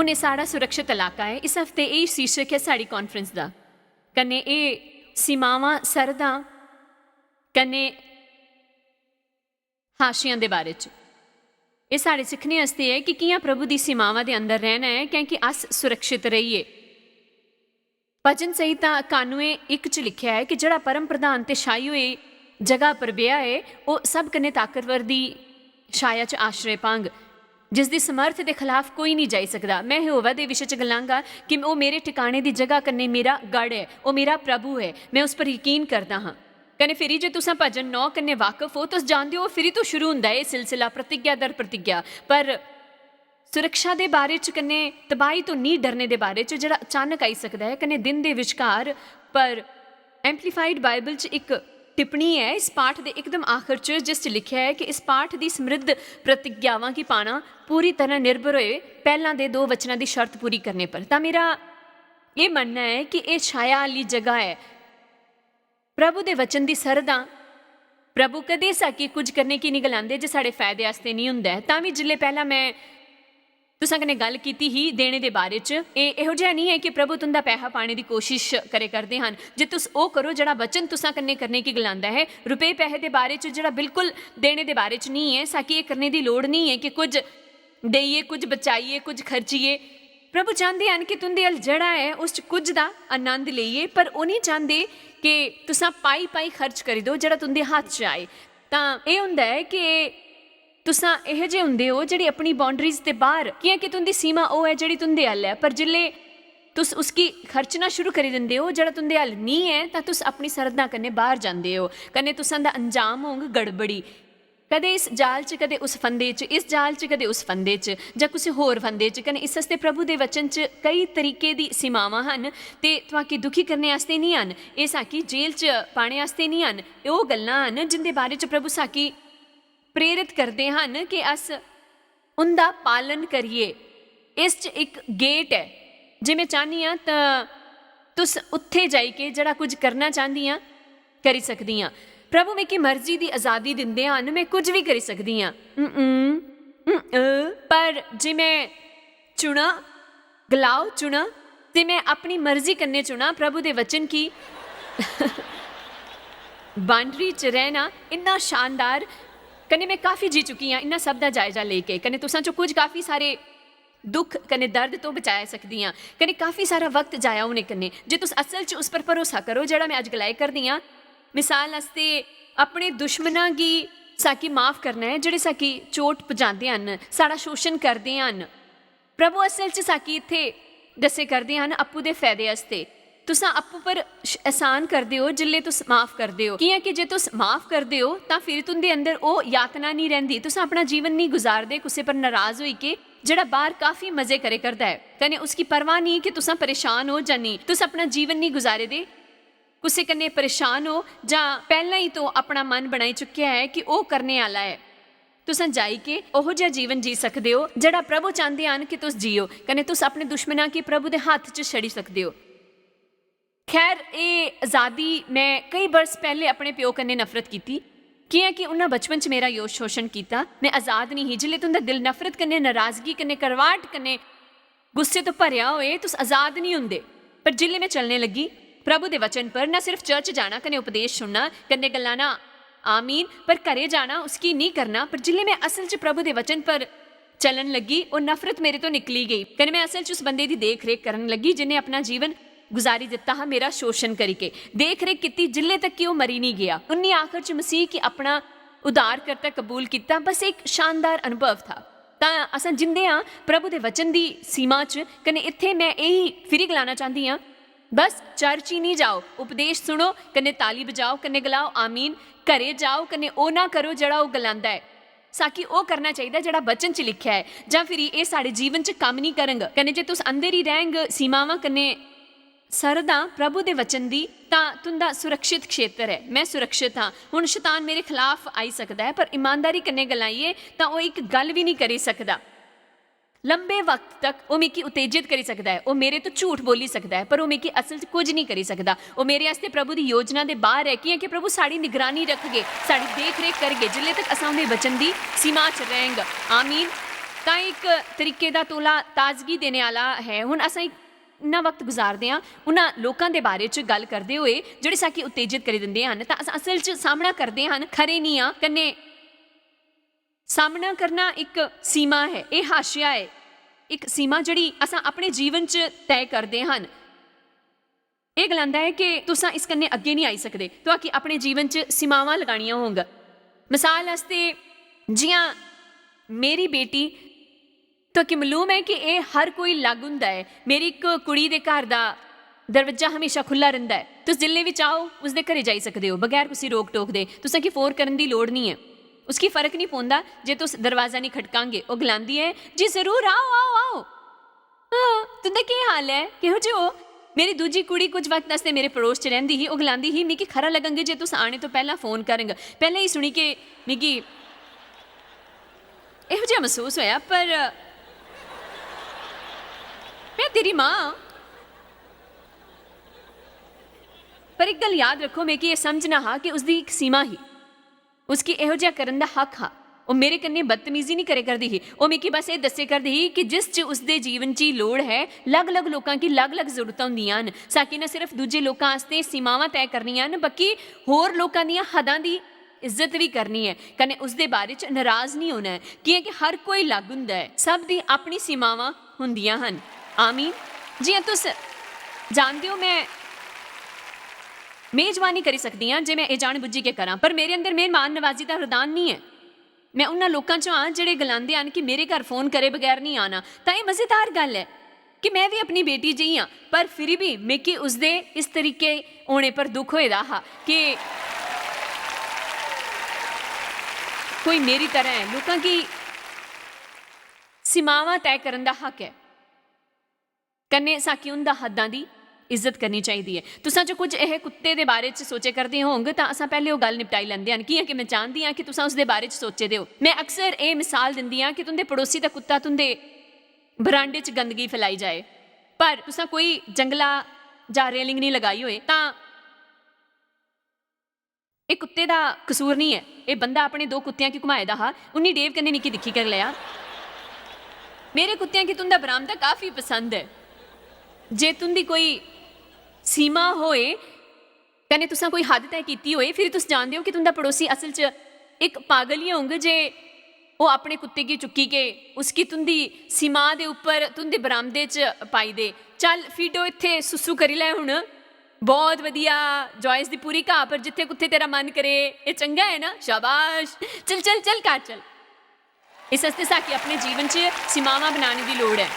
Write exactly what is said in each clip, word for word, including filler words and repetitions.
कन्नै साढ़ा सुरक्षित इलाका ऐ। इस हफ्ते एही शीर्षक ऐ साढ़ी कांफ्रेंस दा। कन्नै एह् सीमावां, सरहदां, कन्नै हाशियां दे बारे च। एह् साढ़े सिक्खने आस्तै ऐ कि कि'यां प्रभु दी सीमावां दे अंदर रैह्ना ऐ, कैंह् कि अस सुरक्षित रेहिये। भजन संहिता कानुए इक च लिखेआ ऐ कि जेह्ड़ा परम प्रधान ते शाही होए जगह पर बेहा ऐ, ओह् सब कन्नै ताकतवर दी छाया च आश्रय पांग, जिसदी समर्थ दे खलाफ कोई निं जाई सकदा। में यहोवा दे विशे च गलांगा कि ओह् मेरे ठिकाने दी जगह कन्नै मेरा गढ़ ऐ, ओह् मेरा प्रभु ऐ, में उस पर यकीन करदा हां। कन्नै फिरी जे तुसां भजन नौ कन्नै वाकफ ओ, तुस जानदे ओ, फिरी तो शुरू हुंदा ऐ एह् सिलसिला, प्रतिज्ञा दर प्रतिज्ञा। पर सुरक्षा दे बारे च कन्नै तबाही तो निं डरने दे बारे च, जेह्ड़ा अचानक आई सकदा ऐ, कन्नै दिन दे विचकार। पर Amplified Bible च इक टिप्पणी ऐ इस पाठ दे एकदम आखर च, जिस च लिखेआ ऐ कि इस पाठ दी समृद्ध प्रतिज्ञावां गी पाना पूरी तरह निर्भर होए पैह्लां दे दो वचनां दी शर्त पूरी करने पर। तां मेरा एह् मन्नना ऐ कि एह् छाया आह्ली जगह ऐ, प्रभु दे वचन दी सरहदां। प्रभु कदें साकी कुछ करने की निं गलांदे जे साढ़े फायदे आस्तै निं हुंदा ऐ। तां बी जिसलै पैह्ला में तुसां कन्नै गल्ल कीती ही देने दे बारे च, एह् एहो जेहा निं ऐ कि प्रभु तुं'दा पैहा पाने दी कोशिश करे करदे हन। जे तुस ओह् करो जेह्ड़ा वचन तुसां कन्नै करने की गलांदा ऐ। रुपये पैहे दे बारे च, जेह्ड़ा बिल्कुल देने दे बारे च निं ऐ, साकी एह् करने दी लोड़ निं ऐ कि कुछ देइयै, कुछ बचाइयै, कुछ खर्चियै। प्रभु चांह्दे हन कि तुं'दे अल जेह्ड़ा ऐ, उस च कुछ दा आनंद लेइयै, पर ओह् निं चांह्दे कि तुसां पाई-पाई खर्च करी दो, जेह्ड़ा तुं'दे हत्थ च आए। तां एह् होंदा ऐ कि तुसां एहो जे होंदे ओ, जेह्ड़ी अपनी बाउंड्रीज दे बाह्र, कि'यां कि तुं'दी सीमा ओह् ऐ, जेह्ड़ी तुं'दे अल ऐ, पर जिसलै तुस उसगी खर्चना शुरू करी दिंदे ओ, जेह्ड़ा तुं'दे अल निं ऐ, तां तुस अपनी सरहदां कन्नै बाह्र जांदे ओ, कन्नै तुसां दा अंजाम होंग गड़बड़ी। कदें इस जाल च, कदें उस फंदे च, इस जाल च, कदें उस फंदे च, जां कुसै होर फंदे च। कन्नै इस आस्तै प्रभु दे वचन च केई तरीके दी सीमावां हन, ते तुआकी दुखी करने आस्तै निं हन, एह् साकी जेल च पाने आस्तै निं हन। एह् ओह् गल्लां हन जिंदे बारे च प्रभु साकी प्रेरित करदे हन कि अस उं'दा पालन करिये। इस च इक गेट ऐ। जे में चाह्न्नी आं तां तुस उत्थै जाइयै जेह्ड़ा कुछ करना चांह्दी आं, करी सकदी आं। प्रभु मिगी मर्जी दी अजादी दिंदे हन, में कुछ बी करी सकदी आं। उं-उं, उं-अ। पर जे में चुनां, गलाओ चुनां, ते में अपनी मर्जी कन्नै चुनां प्रभु दे वचन गी बाउंड्री च रैह्ना। इन्ना शानदार। कन्नै में काफी जी चुकी आं इन्ना सब दा जायजा लेइयै। कन्नै तुसां चों कुछ काफी सारे दुख कन्नै दर्द तो बचाई सकदी आं, कन्नै काफी सारा वक्त जाया होने कन्नै। जे तुस असल च उस पर भरोसा करो जेह्ड़ा में अज्ज गलाए करदी आं, मिसाल आस्तै, अपने दुश्मनां गी साकी माफ करना ऐ, जेह्ड़े साकी चोट पजांदे हन, साढ़ा शोशन करदे हन। प्रभु असल च साकी इत्थै दस्से करदे हन अप्पू दे फायदे आस्तै। तुसां अप्पू पर श-, एहसान करदे ओ जिसलै तुस माफ करदे ओ, कि'यां कि जे तुस माफ करदे ओ तां फिर तुं'दे अंदर ओह् यातना निं रैंह्दी। तुस अपना जीवन निं गुजारदे कुसै पर नाराज होई के, जेह्ड़ा बाह्र काफी मजे करे करदा ऐ, कन्नै उसकी परवाह निं कि तुसां परेशान ओ जां नेईं। तुस अपना जीवन निं गुजारे दे कुसै कन्नै परेशान ओ जां पैह्लें ई तो अपना मन बनाई चुकेआ ऐ कि ओह् करने आह्ला ऐ। तुसां जाई के ओहो जेहा जीवन जी सकदे ओ जेह्ड़ा प्रभु चांह्दे हन कि तुस जियो, कन्नै तुस अपने दुश्मनां गी प्रभु दे हत्थ च छड़ी सकदे ओ। खैर, एह् अजादी, में केई बरस पैह्ले अपने प्यो कन्नै नफरत कीती, कि'यां कि उन्नै बचपन च मेरा यो शोशन कीता। में अजाद निं ही। जिसलै तुं'दा दिल नफरत कन्नै, नाराजगी कन्नै, कड़वाहट कन्नै, गुस्से तो भरेआ होए, तुस अजाद निं होंदे। पर जिसलै में चलने लगी प्रभु दे वचन पर, ना सिर्फ चर्च जाना कन्नै उपदेश सुनना, कन्नै गलाना आमीन, पर घरे जाना उसकी निं करना। पर जिसलै में असल च प्रभु दे वचन पर चलन लगी, ओह् नफरत मेरे तो निकली गेई। कन्नै में असल च उस बंदे दी देख रेख करन लगी जिन्नै अपना जीवन गुजारी दित्ता हा मेरा शोशन करी के। देख रेख कीती जिल्ले तक कि ओह् मरी निं गेआ। उन्नी आखर च मसीह गी अपना उद्धारकर्ता कबूल कीता। बस इक शानदार अनुभव था। तां असां जिंदे आं प्रभु दे वचन दी सीमा च, कन्नै इत्थै में एही फिरी गलाना चांह्दी आं, बस चर्च ही निं जाओ, उपदेश सुनो, कन्नै ताली बजाओ, कन्नै गलाओ आमीन। घरे जाओ, कन्नै ओह् ना करो जेह्ड़ा ओह् गलांदा ऐ। साकी ओह् करना चाहिदा जेह्ड़ा वचन च लिखेआ ऐ, जां फिरी एह् साढ़े जीवन च कम्म निं करंग। कन्नै जे तुस अंदर ही रैंह्ग सीमावां कन्नै सरहदां प्रभु दे वचन दी, तां तुं'दा सुरक्षित क्षेत्र ऐ। में सुरक्षित आं। हुन शतान मेरे खलाफ आई सकदा ऐ, पर ईमानदारी कन्नै गलाइयै तां ओह् इक गल्ल बी निं करी सकदा। लंबे वक्त तक ओह् मिगी उत्तेजित करी सकदा ऐ, ओह् मेरे तो झूठ बोली सकदा ऐ, पर ओह् मिगी असल च कुछ निं करी सकदा। ओह् मेरे आस्तै प्रभु दी योजना दे बाह्र ऐ, कि'यां कि प्रभु साढ़ी निगरानी रखगे, साढ़ी देख रेख करगे, जिल्ले तक असां उं'दे वचन दी सीमा च रैंह्ग। आमीन। तां इक तरीके दा तोला ताजगी देने आह्ला है। हुन असां इक इन्ना वक्त गुजारदे आं उन्हां लोकां दे बारे च गल्ल करदे होए जेह्ड़े साकी उत्तेजित करी दिंदे हन, तां अस असल च सामना करदे हन खरे नियां कन्नै। सामना करना इक सीमा है, एह् हाशिया ऐ, इक सीमा जेह्ड़ी असां अपने जीवन च तय करदे हन। एह् गलांदा ऐ कि तुसां इस कन्नै अग्गें निं आई सकदे, तुआकी अपने जीवन च सीमावां लगानियां होंग। मिसाल आस्तै, जि'यां मेरी बेटी, तुआकी मालूम ऐ कि एह् हर कोई लागू होंदा ऐ। मेरी इक कुड़ी दे घर दा दरवाजा हमेशा खु'ल्ला रैंह्दा ऐ। तुस जिसलै बी चाहो, उसदे घरै जाई सकदे ओ, बगैर कुसै रोक टोक दे। तुसें गी फोर्स करन दी लोड़ निं ऐ। उसगी फर्क निं पौंदा जे तुस दरवाजा निं खटकांगे। ओह् गलांदी ऐ, "जी जरूर, आओ, आओ, आओ।" "हां, तुं'दा केह् हाल ऐ? किहो जे ओ?" मेरी दूजी कुड़ी कुछ वक्त आस्तै मेरे पड़ोस च रैंह्दी ही। ओह् गलांदी ही, "मिगी खरा लग्गग जे तुस आने तो पैह्लां फोन करग।" पैह्लें ही सुनी के मिगी इहो जेहा मसूस होया, पर में तेरी मां आं। पर इक गल्ल याद रक्खो, मिगी एह् समझना हा कि उसदी इक सीमा ही। उसगी एहो जेहा करन दा हक हा। ओह् मेरे कन्नै बदतमीजी निं करे करदी ही। ओह् मिगी बस एह् दस्से करदी ही कि जिस च उसदे जीवन च लोड़ है, लग-लग लोकां गी लग-लग जरूरतां होंदियां न। साकी न सिर्फ दूजे लोकां आस्तै सीमावां तय करनियां न, बल्कि होर लोकां दियां हदां दी इज्जत बी करनी ऐ। कन्नै उसदे बारे च नराज निं होना ऐ, कि'यां कि हर कोई लग होंदा ऐ। सब दी अपनी सीमावां होंदियां हन। आमीन। जि'यां तुस जानदे ओ, में मेजबानी करी सकदी आं जे में एह् जान बुज्झी के करां, पर मेरे अंदर मेहमान नवाजी दा वरदान निं ऐ। में उन्हां लोकां च आं जेह्ड़े गलांदे हन कि मेरे घर फोन करे बगैर निं आना। तां एह् मजेदार गल्ल ऐ कि में बी अपनी बेटी जेही आं, पर फिर बी मिगी उसदे इस तरीके होने पर दुख होए दा हा कि कोई मेरी तरह ऐ। लोकां गी सीमावां तय करन दा हक ऐ। कन्नै साकी उं'दा हद्दां दी इज्जत करनी चाहिदी ऐ। तुसां च कुछ एह कुत्ते दे बारे च सोचे करदे होंग तां असां पैह्ले ओह् गल्ल निपटाई लैंदे हन, कि'यां कि में जानदी आं कि तुसां उसदे बारे च सोचे दे ओ। में अक्सर एह् मिसाल दिंदी आं कि तुं'दे पड़ोसी दा कुत्ता तुं'दे बरांडे च गंदगी फैलाई जाए, पर तुसां कोई जंगला जां रेलिंग निं लगाई होए तां एह् कुत्ते दा कसूर निं ऐ। एह् बंदा अपने दो कुत्तेआं गी घुमाए दा हा, उन्नी डेव कन्नै मिगी दिक्खी गलाया, "मेरे कुत्तेआं गी तुं'दा बरामदा काफी पसंद ऐ।" जे तुं'दी कोई सीमा होए, कन्नै तुसां कोई हद्द तय कीती होए, फिर तुस जानदे ओ कि तुं'दा पड़ोसी असल च इक पागल ई होंग जे ओह् अपने कुत्ते गी चुक्की के उसगी तुं'दी सीमा दे उप्पर तुं'दे बरामदे च पाई दे। "चल फीडो, इत्थै सुसु करी लै हुन।" "बहुत वधिया, जॉयस दी पूरी घाऽ पर जित्थै कुत्थै तेरा मन करे। एह् चंगा ऐ ना? शाबाश। चल, चल, चल, घर चल।" इस आस्तै साकी अपने जीवन च सीमावां बनाने दी लोड़ ऐ।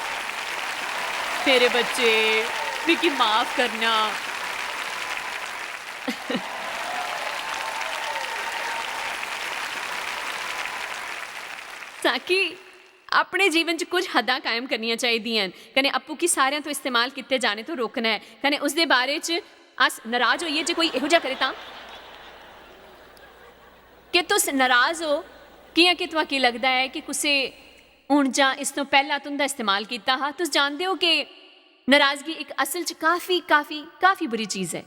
मेरे बच्चे, मिगी माफ करना। साकी अपने जीवन च कुछ हद्दां कायम करनियां चाहिदियां न, कन्नै आपूं गी सारेआं तो इस्तेमाल कीते जाने तो रोकना ऐ, कन्नै उसदे बारे च अस नराज होइयै जे कोई एहो जेहा करे तां? क्या तुस नराज ओ? कि'यां कि तुआकी लगदा ऐ कि कुसै हुन जां इस तो पैह्ला तुं'दा इस्तेमाल कीता हा? तुस जानदे ओ कि नराजगी इक असल च काफी, काफी, काफी बुरी चीज ऐ।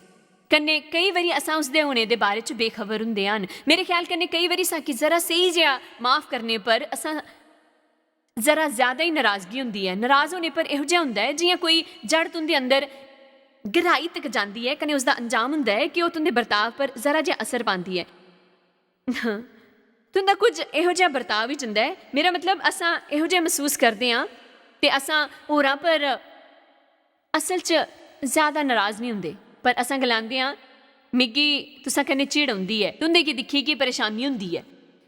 कन्नै केई बारी असां उसदे होने दे बारे च बेखबर होंदे हन। मेरे ख्याल कन्नै केई बारी साकी जरा सेही जेहा माफ करने पर असां जरा ज्यादा ही नराजगी होंदी ऐ। नराज होने पर एहो जेहा होंदा ऐ जि'यां कोई जड़ तुं'दे अंदर गैह्राई तक जांदी ऐ, कन्नै उसदा अंजाम होंदा ऐ कि ओह् तुं'दे बर्ताव पर जरा जेहा असर पांदी ऐ। तुं'दा कुछ एहो जेहा बर्ताव होई जंदा ऐ, मेरा मतलब, असां एहो जेहा मसूस करदे आं ते असां होरां पर असल च ज्यादा नराज निं होंदे, पर असां गलांदे आं, "मिगी तुसां कन्नै चिढ़ औंदी ऐ, तुं'दे गी दिक्खियै परेशानी होंदी ऐ।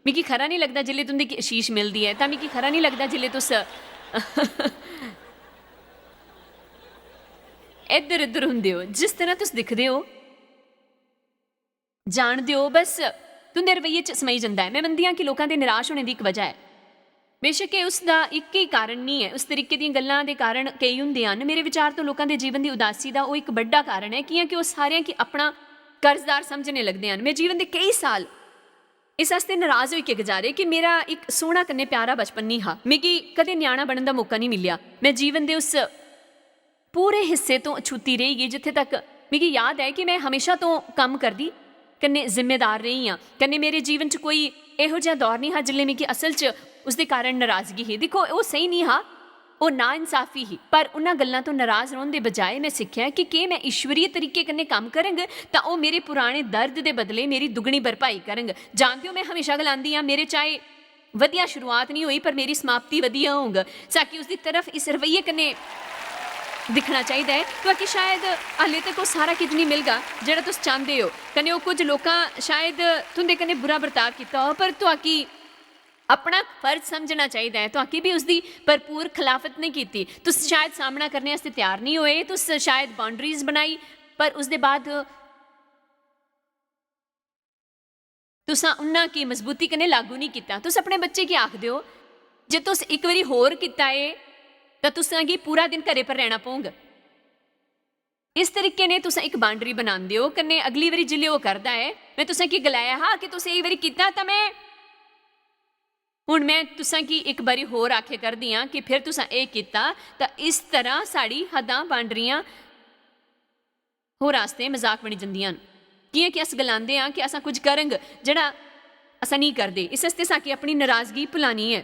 मिगी खरा निं लगदा जिसलै तुं'दी कशीश मिलदी ऐ, तां मिगी खरा निं लगदा जिसलै तुस इद्धर-उद्धर होंदे ओ। जिस तरह तुस दिखदे ओ, जानदे ओ, बस तुं'दे रवैये च समझी जंदा ऐ।" में मनदी आं कि लोकां दे निराश होने दी इक वजह ऐ। बेशक एह् उसदा इक ही कारण निं ऐ, उस तरीके दियां गल्लां दे कारण केई होंदे हन। मेरे विचार तो लोकां दे जीवन दी उदासी दा ओह् इक बड्डा कारण ऐ, कि'यां कि ओह् सारेआं गी अपना कर्जदार समझने लगदे हन। में जीवन दे केई साल इस आस्तै नराज होई के गुजारे कि मेरा इक सोह्ना कन्नै प्यारा बचपन निं हा। मिगी कदें ञ्याणा बनन दा मौका निं मिलेआ। में जीवन दे उस पूरे हिस्से तो अछूती रेही गेई जित्थै तक मिगी याद ऐ कि में हमेशा तो कम्म करदी कन्नै जिम्मेदार रेही आं। कन्नै मेरे जीवन च कोई एहो जेहा दौर निं हा जिसलै मिगी असल च उसदे कारण नाराजगी ही। दिक्खो, ओह् स्हेई निं हा, ओह् नाइंसाफी ही। पर उन्हां गल्लां तो नाराज रौह्न दे बजाए में सिक्खेआ कि केह् में ईश्वरीय तरीके कन्नै कम्म करंग, तां ओह् मेरे पुराने दर्द दे बदले मेरी दुगनी भरपाई करंग। जानदे ओ, में हमेशा गलांदी आं, मेरे चाहे वधिया शुरुआत निं होई, पर मेरी समाप्ति वधिया होंग। साकी उसदी तरफ इस रवैये कन्नै दिक्खना चाहिदा ऐ। तुआकी शायद हाले तक ओह् सारा किश निं मिलगा जेह्ड़ा तुस चांह्दे ओ। कन्नै ओह् कुछ लोकां शायद तुं'दे कन्नै बुरा बर्ताव कीता हो, पर तुआकी अपना फर्ज समझना चाहिदा ऐ। तुआकी भी उसदी भरपूर खलाफत नहीं कीती। तुस शायद सामना करने आस्तै त्यार नहीं होए, तुस शायद बाउंड्रीज बनाई, पर उसदे बाद तुसां उन्ना की मजबूती कन्नै लागू नहीं कीता। तुस अपने बच्चे गी आखदे ओ, "जे तुस इक बारी होर कीता ऐ, तां तुसां गी पूरा दिन घरै पर रहना पौंग।" इस तरीके ने तुसां इक बाउंड्री बनांदे ओ, कन्नै अगली बारी जिसलै ओह् करदा ऐ, "में तुसां गी गलाया हा कि तुसें एह् बारी कीता, तां में, हुन में तुसां गी इक बारी होर आखे करदी आं कि फिर तुसां एह् कीता, तां इस तरह साढ़ी हद्दां, बाउंड्रियां होर आस्तै मजाक बनी जंदियां न।" कि'यां कि अस गलांदे आं कि असां कुछ करंग, जेह्ड़ा असां नेईं करदे। इस आस्तै साकी अपनी नाराजगी भुलानी ऐ।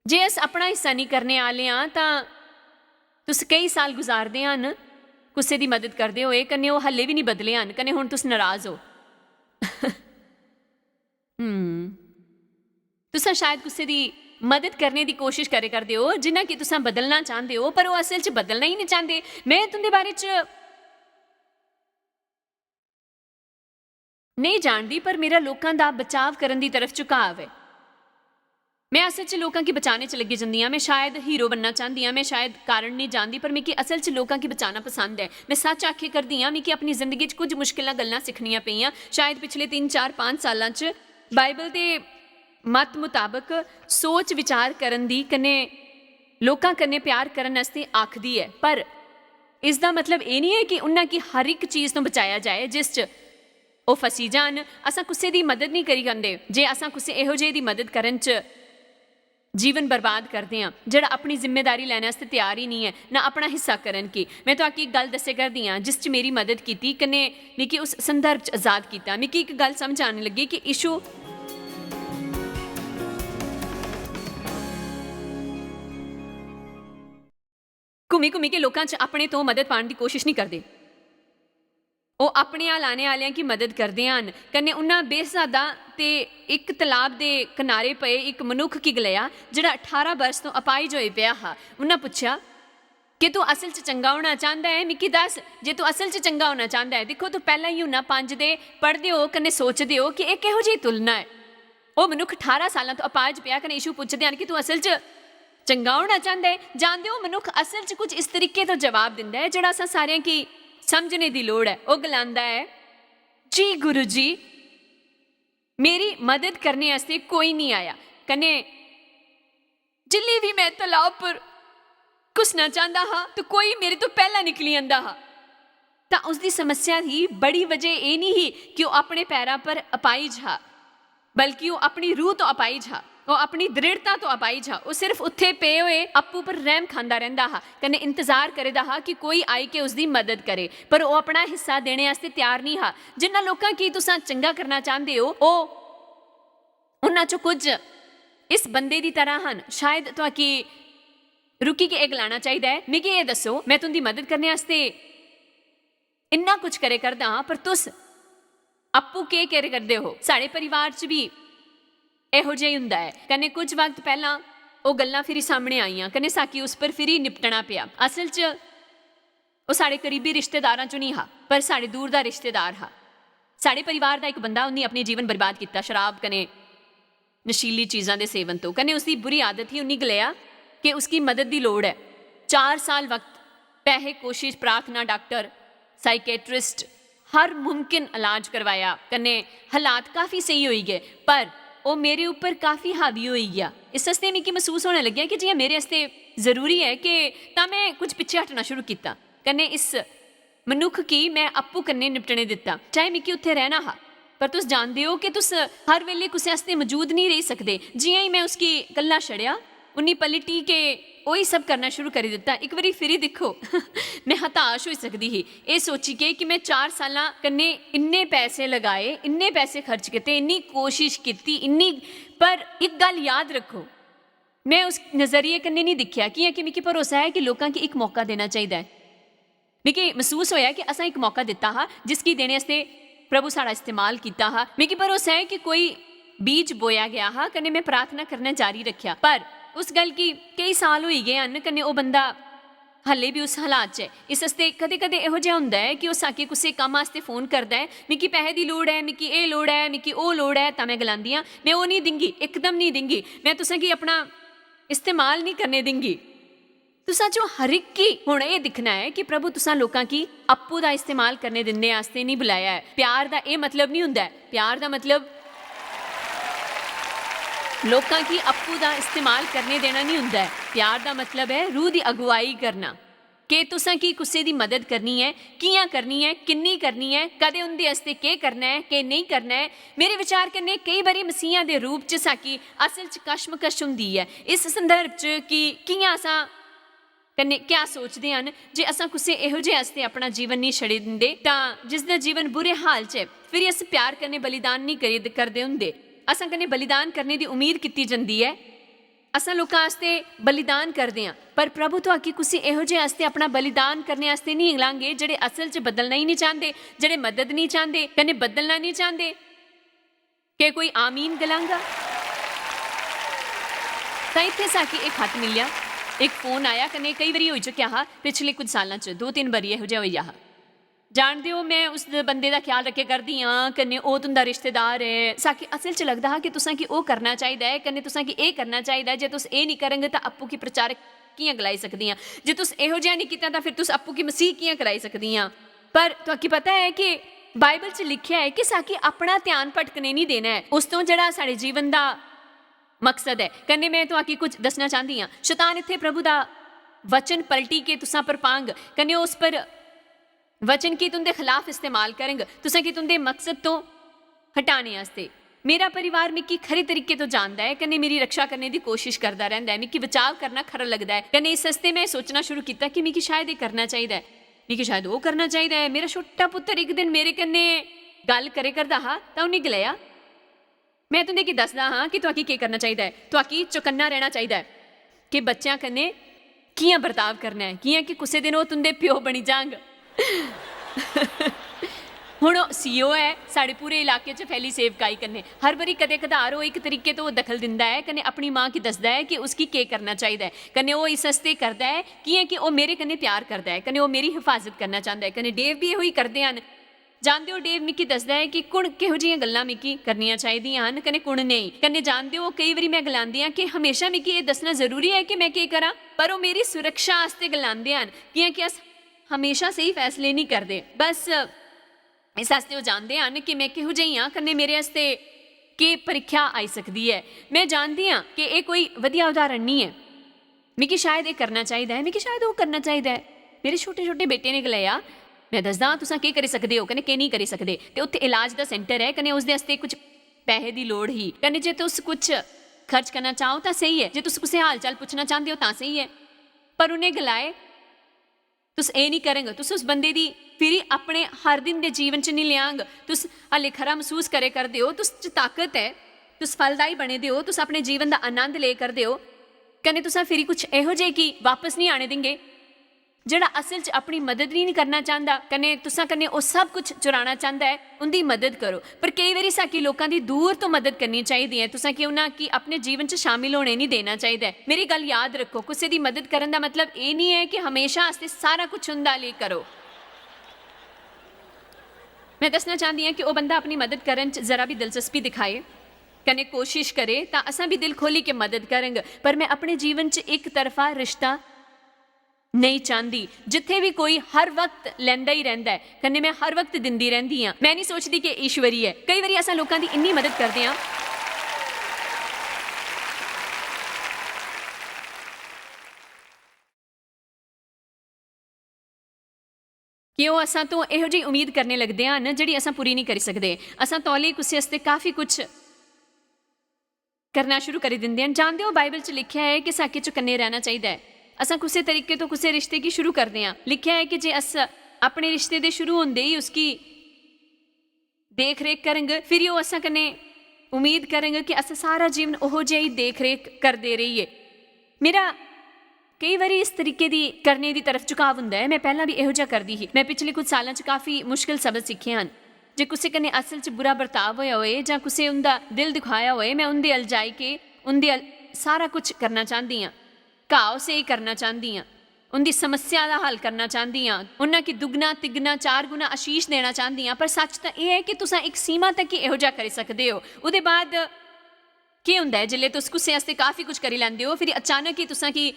जे अस अपना हिस्सा नेईं करने आह्ले आं, तां तुस केई साल गुजारदे हन कुसै दी मदद करदे होए, कन्नै ओह् हल्ले बी नेईं बदले हन, कन्नै हुन तुस नाराज ओ। हम्म। तुसां शायद कुसै दी मदद करने दी कोशिश करै करदे ओ, जिन्ना कि तुसां बदलना चांह्दे ओ, पर ओह् असल च बदलना ही निं चांह्दे। में तुं'दे बारे च नेईं जानदी, पर मेरा लोकां दा बचाव करन दी तरफ झुकाव ऐ। में असल च लोकां गी बचाने च लग्गी जंदी आं। में शायद हीरो बनना चांह्दी आं, में शायद कारण नेईं जानदी, पर मिगी असल च लोकां गी बचाना पसंद ऐ। में सच्च आखे करदी आं, मिगी अपनी जिंदगी च कुछ मुश्कलां गल्लां सिक्खनियां पेइयां। शायद पिछले तिन्न, चार, पंज सालां च बाइबल दे मत मताबक सोच विचार करन दी, कन्नै लोकां कन्नै प्यार करन आस्तै आखदी ऐ, पर इसदा मतलब एह् निं ऐ कि उन्ना गी हर इक चीज तो बचाया जाए जिस च ओह् फसी जान। असां कुसै दी मदद निं करी सकदे जे असां कुसै एहो जेही दी मदद करन च जीवन बर्बाद करदे आं, जेह्ड़ा अपनी जिम्मेदारी लैने आस्तै त्यार ही निं ऐ, ना अपना हिस्सा करन की। में तुआकी इक गल्ल दस्से करदी आं, जिस च मेरी मदद कीती, कन्नै मिगी उस संदर्भ च आजाद कीता। मिगी इक गल्ल समझ आने लगी कि यीशु घूमी-घूमी के लोकां च अपने तो मदद पाने दी कोशिश निं करदे। ओह् अपने अल आने आह्लेआं गी मदद करदे हन। कन्नै उन्ना बेस्हादा ते इक तलाब दे कनारे पए इक मनुक्ख गी गलाया, जेह्ड़ा ठारां बरस तो अपाहिज होए पेआ हा। उन्ना पुच्छेआ, "के तू असल च चंगा होना चांह्दा ऐ? मिगी दस्स, जे तू असल च चंगा होना चांह्दा ऐ।" दिक्खो, तू पैह्लां यूहन्ना पंज दे पढ़दे ओ कन्नै सोचदे ओ कि एह् किहो जेही तुलना ऐ। ओह् मनुक्ख ठारां सालां तो अपाहिज पेआ कन्नै यीशु पुच्छदे हन कि तू असल च चंगा होना चांह्दा ऐ? जानदे ओ, मनुक्ख असल च कुछ इस तरीके तो जवाब दिंदा ऐ, जेह्ड़ा असां सारेआं गी समझने दी लोड़ ऐ। ओह् गलांदा ऐ, "जी गुरु जी, मेरी मदद करने आस्तै कोई निं आया।" कन्नै जिल्लै बी में तलाऽ उप्पर घुसना चांह्दा हा, ते कोई मेरे तो पैह्लां निकली जंदा हा। तां उसदी समस्या दी बड़ी वजह एह् निं ही कि ओह् अपने पैरां पर अपाहिज हा, बल्कि ओह् अपनी रूह तो अपाहिज हा, ओह् अपनी दृढ़ता तो अपाहिज हा। ओह् सिर्फ उत्थे पे होए अप्पू पर रैह्म खांदा रैंह्दा हा, कन्नै इंतजार करे दा हा कि कोई आई के उसदी मदद करे, पर ओह् अपना हिस्सा देने आस्तै त्यार निं हा। जिन्ना लोकां गी तुसां चंगा करना चांह्दे ओ, ओह् उन्ना चो कुछ इस बंदे दी तरह हन। शायद तुआकी रुकी के एह् गलाना चाहिदा ऐ, "मिगी एह् दस्सो, में तुं'दी मदद करने आस्तै इन्ना कुछ करे करदा आं, पर तुस अप्पू केह् करे करदे ओ?" साढ़े परिवार च बी एहो जेही हुंदा ऐ। कन्नै कुछ वक्त पैह्लां ओह् गल्लां फिरी सामने आइयां, कन्नै साकी उस पर फिरी निपटना पेआ। असल च ओह् साढ़े करीबी रिश्तेदारां चों निं हा, पर साढ़े दूर दा रिश्तेदार हा। साढ़े परिवार दा इक बंदा, उन्नी अपनी जीवन बर्बाद कीता शराब कन्नै नशीली चीजां दे सेवन तो। कन्नै उसदी बुरी आदत ही, उन्नी गलाया कि उसकी मदद दी लोड़ ऐ। चार साल वक्त, पैहे, कोशिश, प्रार्थना, डाक्टर, साइकेट्रिस्ट, हर मुमकिन इलाज करवाया, कन्नै हालात काफी स्हेई होई गे, पर ओह् मेरे उप्पर काफी हावी होई गेआ। इस आस्तै मिगी मसूस होने लग्गेआ कि जि'यां मेरे आस्तै जरूरी ऐ कि, तां में कुछ पिच्छे हटना शुरू कीता। कन्नै इस मनुक्ख गी में अप्पू कन्नै निपटने दित्ता, चाहे मिगी उत्थै रैह्ना हा। पर तुस जानदे ओ कि तुस हर बेल्लै कुसै आस्तै मजूद नेईं रेही सकदे। जि'यां ही में उसगी कल्ला छड़ेआ, उन्नी पलटी के ओही सब करना शुरू करी दित्ता। इक बारी फिरी दिक्खो, में हताश होई सकदी ही, एह् सोची के कि में चार सालां कन्नै इन्ने पैसे लगाए, इन्ने पैसे खर्च कीते, इन्नी कोशिश कीती, इन्नी पर इक गल्ल याद रक्खो, में उस नजरिए कन्नै नहीं दिक्खेआ, कि'यां कि मिगी भरोसा ऐ कि लोकां गी इक मौका देना चाहिदा ऐ। मिगी मसूस होया कि असां इक मौका दित्ता हा, जिसगी देने आस्तै प्रभु साढ़ा इस्तेमाल कीता हा। मिगी भरोसा ऐ कि कोई बीज बोया गया हा, कन्नै में प्रार्थना करना जारी रखेआ। पर उस गल्ल गी केई साल होई गए हन, कन्नै ओह् बंदा हल्ले बी उस हालात च ऐ। इस आस्तै कदें-कदें एहो जेहा होंदा ऐ कि ओह् साके कुसै कम्म आस्तै फोन करदा ऐ, "मिगी पैहे दी लोड़ ऐ, मिगी एह् लोड़ ऐ, मिगी ओह् लोड़ ऐ," तां में गलांदी आं, "में ओह् निं दिंगी, इकदम निं दिंगी, में तुसें गी अपना इस्तेमाल निं करने दिंगी।" तुसां चों हर इक गी हुन एह् दिक्खना ऐ कि प्रभु तुसां लोकां गी अप्पू दा इस्तेमाल करने दिंदे आस्तै निं बुलाया ऐ। प्यार दा एह् मतलब निं हुंदा ऐ। प्यार दा मतलब लोकां गी अप्पू दा इस्तेमाल करने देना निं हुंदा ऐ। प्यार दा मतलब ऐ रूह दी अगुवाई करना। के तुसां की कुसै दी मदद करनी ऐ, कि'यां करनी ऐ, किन्नी करनी ऐ, कदें उं'दे आस्तै केह् करना ऐ, केह् नेईं करना ऐ। मेरे विचार कन्नै केई बारी मसीहां दे रूप च साकी असल च कश्मकश हुंदी ऐ। इस संदर्भ च कि कि'यां असां कन्नै क्या सोचदे हन जे असां कुसै एहो जेह् आस्तै अपना जीवन नेईं छड़ी दिंदे, तां जिसदा जीवन बुरे हाल च ऐ, फिर अस प्यार कन्नै बलिदान नेईं करी, करदे हुंदे। असां कन्नै बलिदान करने दी उम्मीद कीती जंदी ऐ। असां लोकां आस्तै बलिदान करदे आं, पर प्रभु, तुआकी कुसै एहो जेह् आस्तै अपना बलिदान करने आस्तै नेईं गलांगे, जेह्ड़े असल च बदलना ही नेईं चांह्दे, जेह्ड़े मदद नेईं चांह्दे, कन्नै बदलना नेईं चांह्दे। केह् कोई आमीन गलांगा? तां इत्थै साकी इक खत मिलेआ, इक फोन आया, कन्नै केई बारी होई चुकेआ हा पिछले कुछ सालां च, दो तिन्न बारी एहो जेहा होई गेआ हा। जानदे ओ, मैं उस बंदे दा ख्याल रक्खे करदी आं, कन्नै ओह् तुं'दा रिश्तेदार ऐ। साकी असल च लगदा हा कि तुसां गी ओह् करना चाहिदा ऐ, कन्नै तुसां गी एह् करना चाहिदा ऐ। जे तुस एह् निं करंग तां अप्पू गी प्रचारक कि'यां गलाई सकदी आं? जे तुस एहो जेहा निं कीता तां फिर तुस अप्पू गी मसीह कि'यां कराई सकदी आं? पर तुआकी पता ऐ कि बाइबल च लिखेआ ऐ कि साकी अपना ध्यान भटकने निं देना ऐ उस तों जेह्ड़ा साढ़े जीवन दा मकसद ऐ। कन्नै मैं तुआकी कुछ दस्सना चांह्दी आं। शतान इत्थै प्रभु दा वचन पलटी के तुसां पर पांग, कन्नै ओह् उस पर वचन की तुं'दे खलाफ इस्तेमाल करंग, तुसें गी तुं'दे मकसद तों हटाने आस्तै। मेरा परिवार मिगी खरे तरीके तों जानदा ऐ, कन्नै मेरी रक्षा करने दी कोशिश करदा रैंह्दा ऐ। मिगी बचाव करना खरा लगदा ऐ, कन्नै इस आस्तै में सोचना शुरू कीता कि मिगी शायद एह् करना चाहिदा ऐ, मिगी शायद ओह् करना चाहिदा ऐ। मेरा छोटा पुत्तर इक दिन मेरे कन्नै गल्ल करे करदा हा, तां उ'न्नै गलाया, "मैं तुं'दे गी दसदा हां कि तुआकी केह् करना चाहिदा ऐ। तुआकी चौकन्ना रैह्ना चाहिदा ऐ कि बच्चें कन्नै कि'यां बर्ताव करना ऐ, कि'यां कि कुसै दिन ओह् तुं'दे प्यो बनी जांग।" हुन ओह् सीईओ ऐ, साढ़े पूरे इलाके च फैली सेवकाई कन्नै। हर बारी कदें कदार ओह् इक तरीके तो ओह् दखल दिंदा ऐ, कन्नै अपनी मां गी दसदा ऐ कि उसगी केह् करना चाहिदा ऐ, कन्नै ओह् इस आस्तै करदा ऐ कि'यां कि ओह् मेरे कन्नै प्यार करदा ऐ, कन्नै ओह् मेरी हिफाजत करना चांह्दा ऐ, कन्नै डेव बी एहो ही करदे हन। जानदे ओ, डेव मिगी दसदा ऐ कि कुण, किहो जिहियां गल्लां मिगी करनियां चाहिदियां हन कन्नै कुण नेईं। कन्नै जानदे ओ, केई बारी मैं गलांदी आं कि हमेशा मिगी एह् दस्सना जरूरी ऐ कि मैं केह् करां, पर ओह् मेरी सुरक्षा आस्तै गलांदे हन, कि'यां कि अस हमेशा स्हेई फैसले निं करदे। बस इस आस्तै ओह् जानदे हन कि मैं किहो जेही आं, कन्नै मेरे आस्तै केह् परीक्षा आई सकदी ऐ। मैं जानदी आं कि एह् कोई वधिया उदाहरण निं ऐ। मिगी शायद एह् करना चाहिदा ऐ, मिगी शायद ओह् करना चाहिदा ऐ। मेरे छोटे-छोटे बेटे ने गलाया, "मैं दसदा हां तुसां केह् करी सकदे ओ कन्नै केह् नेईं करी सकदे।" ते उत्थै इलाज दा सेंटर ऐ, कन्नै उसदे आस्तै कुछ पैहे दी लोड़ ही, कन्नै जे तुस कुछ खर्च करना चाहो तां स्हेई ऐ, जे तुस कुसै हाल चाल पुच्छना चांह्दे ओ तां स्हेई ऐ। पर उ'नें गलाए, "तुस एह् निं करंग, तुस उस बंदे दी फिरी अपने हर दिन दे जीवन च निं लेआंग। तुस हल्ले खरा मसूस करे करदे ओ, तुस च ताकत ऐ, तुस फलदाई बने दे ओ, तुस अपने जीवन दा आनंद ले करदे ओ, कन्नै तुसां फिरी कुछ एहो जेह् गी बापस निं आने देंगे, जेह्ड़ा असल च अपनी मदद निं करना चांह्दा, कन्नै तुसां कन्नै ओह् सब कुछ चुराना चांह्दा ऐ, उं'दी मदद करो।" पर केई बारी साकी लोकां दी दूर तो मदद करनी चाहिदी ऐ। तुसां कि उन्हां गी अपने जीवन च शामिल होने निं देना चाहिदा ऐ। मेरी गल्ल याद रक्खो, कुसै दी मदद करन दा मतलब एह् निं ऐ कि हमेशा आस्तै सारा कुछ उं'दा लेई करो। मैं दस्सना चांह्दी आं कि ओह् बंदा अपनी मदद करन च जरा बी दिलचस्पी दिखाए, कन्नै कोशिश करे, तां असां बी दिल खोली के मदद करंग। पर मैं अपने जीवन च इक तरफा रिश्ता नेईं चांह्दी, जित्थै बी कोई हर वक्त लैंदा ही रैंह्दा ऐ, कन्नै मैं हर वक्त दिंदी रैंह्दी आं। मैं निं सोचदी कि ईश्वरी ऐ। केई बारी असां लोकां दी इन्नी मदद करदे आं। कि ओह् असां तो एहो जेही उम्मीद करने लगदे हन जेह्ड़ी असां पूरी निं करी सकदे। असां तौले कुसै आस्तै काफी कुछ करना शुरू करी दिंदे हन। जानदे ओ, बाइबल च लिखेआ ऐ कि साके चौकन्ने रैह्ना चाहिदा ऐ। असां कुसै तरीके तो कुसै रिश्ते गी शुरू करदे आं। लिखेआ ऐ कि जे अस अपने रिश्ते दे शुरू होंदे ही उसकी देख रेख करंग, फिरी ओह् असां कन्नै उम्मीद करङ कि अस सारा जीवन ओहो जेही देख रेख करदे रेहिए। मेरा केई बारी इस तरीके दी करने दी तरफ झुकाव हुंदा ऐ। मैं पैह्लां बी एहो जेहा करदी ही। मैं पिछले कुछ सालां च काफी मुश्किल सबक सिक्खे हन। जे कुसै कन्नै असल च बुरा बर्ताव होया होए जां कुसै उं'दा दिल दुखाया होए, मैं उं'दे अल जाई के उं'दे अल सारा कुछ करना चांह्दी आं। घाव सेही करना चांह्दी आं, उं'दी समस्या दा हल करना चांह्दी आं, उन्हां गी दुगना, तिगना, चार गुना आशीष देना चांह्दी आं। पर सच तां एह् ऐ कि तुसां इक सीमा तक ही एहो जेहा करी सकदे ओ। ओह्दे बाद केह् होंदा ऐ, जिसलै तुस कुसै आस्तै काफी कुछ करी लैंदे ओ, फिर अचानक ही तुसां गी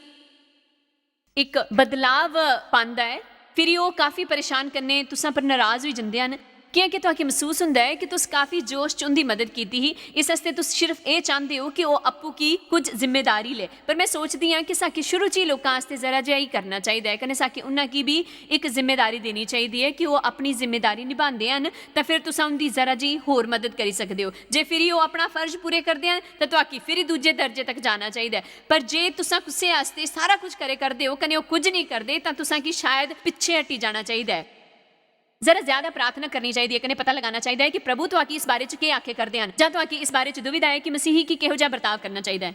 इक बदलाव पांदा ऐ, फिर ओह् काफी परेशान कन्नै तुसां पर नाराज होई जंदे हन। कि'यां कि तुआकी मसूस हुंदा ऐ कि तुस काफी जोश च उं'दी मदद कीती ही, इस आस्तै तुस सिर्फ एह् चांह्दे ओ कि ओह् आपूं की कुछ जिम्मेदारी लै। पर मैं सोचदी आं कि साकी शुरू च ही लोकां आस्तै जरा जेहा ही करना चाहिदा ऐ, कन्नै साकी उन्हां गी बी इक जिम्मेदारी देनी चाहिदी ऐ कि ओह् अपनी जिम्मेदारी निभांदे हन, तां फिर तुसां उं'दी जरा जेही होर मदद करी सकदे ओ। जे फिरी ओह् अपना फर्ज पूरे करदे हन, तां तुआकी फिरी दूजे दर्जे तक जाना चाहिदा ऐ। पर जे तुसां कुसै आस्तै सारा कुछ करे करदे ओ, कन्नै ओह् कुछ नेईं करदे, तां तुसां गी शायद पिच्छे हटी जाना चाहिदा ऐ। जरा ज्यादा प्रार्थना करनी चाहिदी ऐ, कन्नै पता लगाना चाहिदा ऐ कि प्रभु तुआकी इस बारे च केह् आखे करदे हन, जां तुआकी इस बारे च दुविधा ऐ कि मसीही गी किहो जेहा बर्ताव करना चाहिदा ऐ।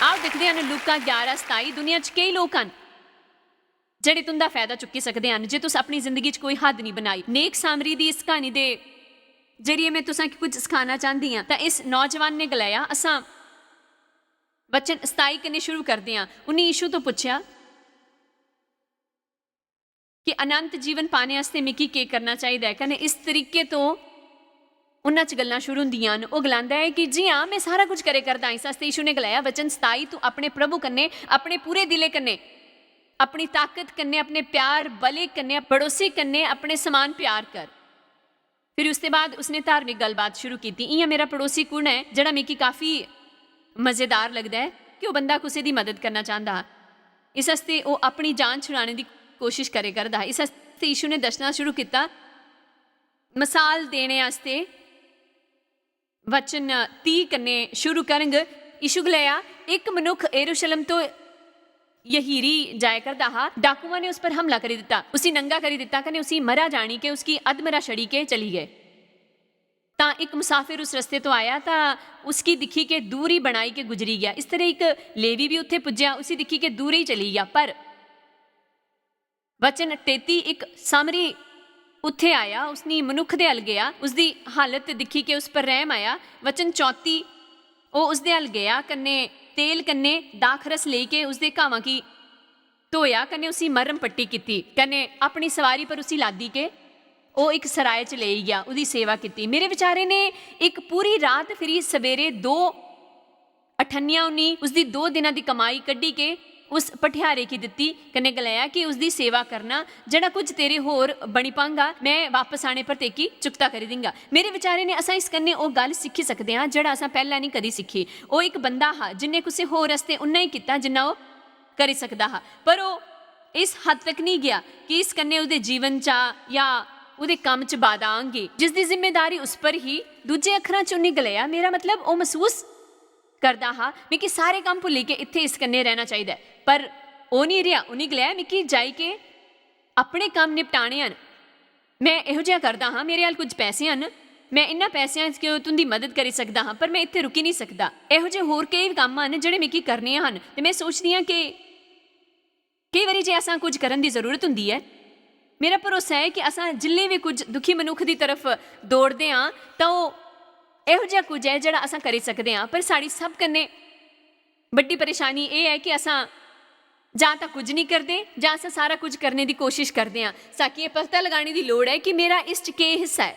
आओ दिखदे हन लूका ग्यारह सताई। दुनिया च केई लोक हन जेह्ड़े तुं'दा फायदा चुक्की सकदे हन जे तुस अपनी जिंदगी च कोई हद निं बनाई। नेक सामरी दी इस क्हानी दे जरिए मैं तुसां गी कुछ सखाना चांह्दी आं। तां इस नौजवान ने गलाया, असां वचन सताई कन्नै शुरू करदे आं। उन्हें यीशु तो पुच्छेआ कि अनंत जीवन पाने आस्तै मिगी केह् करना चाहिदा ऐ, कन्नै इस तरीके तो उन्हां च गल्लां शुरू होंदियां न। ओह् गलांदा ऐ कि जी हां, मैं सारा कुछ करे करदा। इस आस्तै यीशु ने गलाया, वचन सताई, तू अपने प्रभु कन्नै अपने पूरे दिलै कन्नै, अपनी ताकत कन्नै, अपने प्यार बले कन्नै, पड़ोसी कन्नै अपने समान प्यार कर। फिर उसदे बाद उसने धार्मिक गल्लबात शुरू कीती, इ'यां मेरा पड़ोसी कु'न ऐ जेह्ड़ा मिगी काफी मजेदार लगदा ऐ कि ओह् बंदा कुसै दी मदद करना चांह्दा हा। इस आस्तै ओह् अपनी जान छुड़ाने दी कोशिश करे करदा हा। इस आस्तै यीशु ने दस्सना शुरू कीता। मसाल देने आस्तै वचन तीह कन्नै शुरू करंग। यीशु गलाया, इक मनुख यरूशलेम तो यहीरी जाया करदा हा, डाकुआं ने उस पर हमला करी दित्ता, उसी नंगा करी दित्ता कन्नै उसी मरा जानी के उसकी अधमरा छड़ी के चली गए। तां इक मुसाफिर उस रस्ते तो आया तां उसकी दिक्खी के दूर ही बनाई के गुजरी गया। इस तरह इक लेवी भी उत्थे पुज्जेआ, उसी दिक्खी के दूर ही चली गया। पर वचन तेती, इक सामरी उत्थे आया, उसनी मनुख दे अल गया, उसदी हालत दिक्खी के उस पर रहम आया। वचन चौती, ओह् उसदे अल गया कन्नै तेल कन्नै दाखरस लेई के उसदे घावां गी धोया कन्नै उसी मरम पट्टी कीती कन्नै अपनी सवारी पर उसी लादी के ओह् इक सराय च लेई गेआ, ओह्दी सेवा कीती। मेरे विचारे ने इक पूरी रात फिरी सवेरे दो अठन्नियां उन्नी उसदी दो दिनां दी कमाई कड्ढी के उस भठ्यारे गी दित्ती कन्नै गलाया कि उसदी सेवा करना, जेह्ड़ा कुछ तेरे होर बनी पांगा, मैं बापस आने पर तेकी चुकता करी दिंगा। मेरे विचारे ने असां इस कन्नै ओह् गल्ल सिक्खी सकदे आं जेह्ड़ा असां पैह्लें निं कदी सिक्खी। ओह् इक बंदा हा जिन्ने कुसै होर आस्तै उन्ना ही कीता जिन्ना ओह् करी सकदा हा, पर ओह् इस हद तक निं गेआ कि इस कन्नै ओह्दे जीवन चा या ओह्दे कम्म च बाधा आंगी। जिसदी जिम्मेदारी उस पर ही, दूजे अक्खरां च उन्नी गलाया, मेरा मतलब ओह् मसूस करदा हा, मिगी सारे कम्म भुल्ली के इत्थै इस कन्नै रैह्ना चाहिदा ऐ। पर ओह् निं रेहा, उन्नी गलाया, मिगी जाई के अपने कम्म निपटाने हन। मैं एहो जेहा करदा हां, मेरे अल कुछ पैसे हन, मैं इन्ना पैसेआं च के तुं'दी मदद करी सकदा हां, पर मैं इत्थै रुकी निं सकदा। एहो जे होर केई कम्म हन जेह्ड़े मिगी करने हन, ते मैं सोचदी आं के केई बारी जे असां कुछ करन दी जरूरत हुंदी ऐ, मेरा भरोसा ऐ कि असां जिल्ले बी कुछ दुखी मनुख दी तरफ दौड़दे आं, तां ओह् एहो जेहा कुछ ऐ जेह्ड़ा असां करी सकदे आं। पर साढ़ी सब कन्नै बड्डी परेशानी एह् ऐ कि असां जां तां कुछ निं करदे, जां असां सारा कुछ करने दी कोशिश करदे आं। साकी एह् पता लगाने दी लोड़ ऐ कि मेरा इस च केह् हिस्सा ऐ।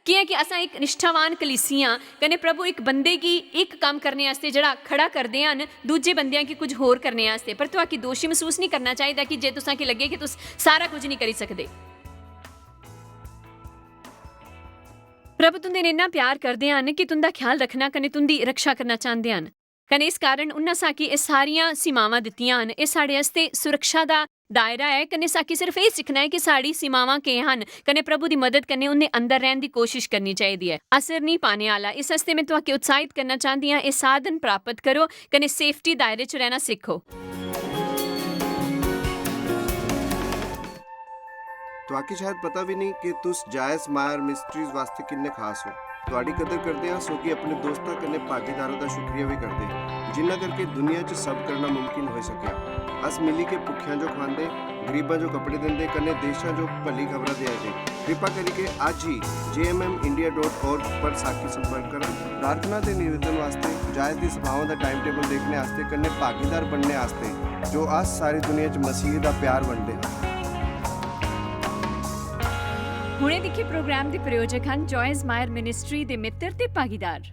कि'यां कि असां इक निश्ठावान कलीसिया कन्नै प्रभु इक बंदे गी इक कम्म करने आस्तै जेह्ड़ा खड़ा करदे हन, दूजे बंदेआं गी कुछ होर करने आस्तै। पर तुआकी दोशी मसूस निं करना चाहिदा कि जे तुसां गी लग्गे कि तुस सारा कुछ निं करी सकदे। प्रभु तुं'दे नै इन्ना प्यार करदे हन कि तुं'दा ख्याल रखना कन्नै तुं'दी रक्षा करना चांह्दे हन। कन्नै इस कारण उन्ना साकी एह् सारियां सीमावां दित्तियां हन। एह् साढ़े आस्तै सुरक्षा दा दायरा ऐ, कन्नै साकी सिर्फ एह् सिक्खना ऐ कि साढ़ी सीमावां केह् हन, कन्नै प्रभु दी मदद कन्नै उं'दे अंदर रैह्न दी कोशिश करनी चाहिदी ऐ। असर निं पाने आह्ला। इस आस्तै में तुआके उत्साहित करना चांह्दी आं, एह् साधन प्राप्त करो, कन्नै सेफ्टी दायरे च रैह्ना सिक्खो। तुआकी शायद पता बी नेईं कि तुस जायज मायर मिनिस्ट्रीज वास्तै किन्ने खास ओ। तुआडी कदर करदे आं, सो कि अपने दोस्तां कन्नै भागीदारां दा शुक्रिया बी करदे आं, जिन्ना करके दुनिया च सब करना मुमकिन होई सकेआ। अस मिली के भुक्खेआं जो खवांदे, गरीबां जो कपड़े दिंदे, कन्नै देशां जो भली खबरां देआ दे। कृपा करियै अज्ज ही J M M India dot org पर साकी संपर्क करा। प्रार्थना ते निवेदन वास्तै, जायज दी सभावां दा टाइम टेबल देखने आस्तै, कन्नै भागीदार बनने आस्तै, जो अस सारी दुनिया च मसीह दा प्यार बंडदे हां। हुणे दिक्खे प्रोग्राम दे प्रायोजक हन जायज मायर मिनिस्ट्री दे मित्र ते भागीदार।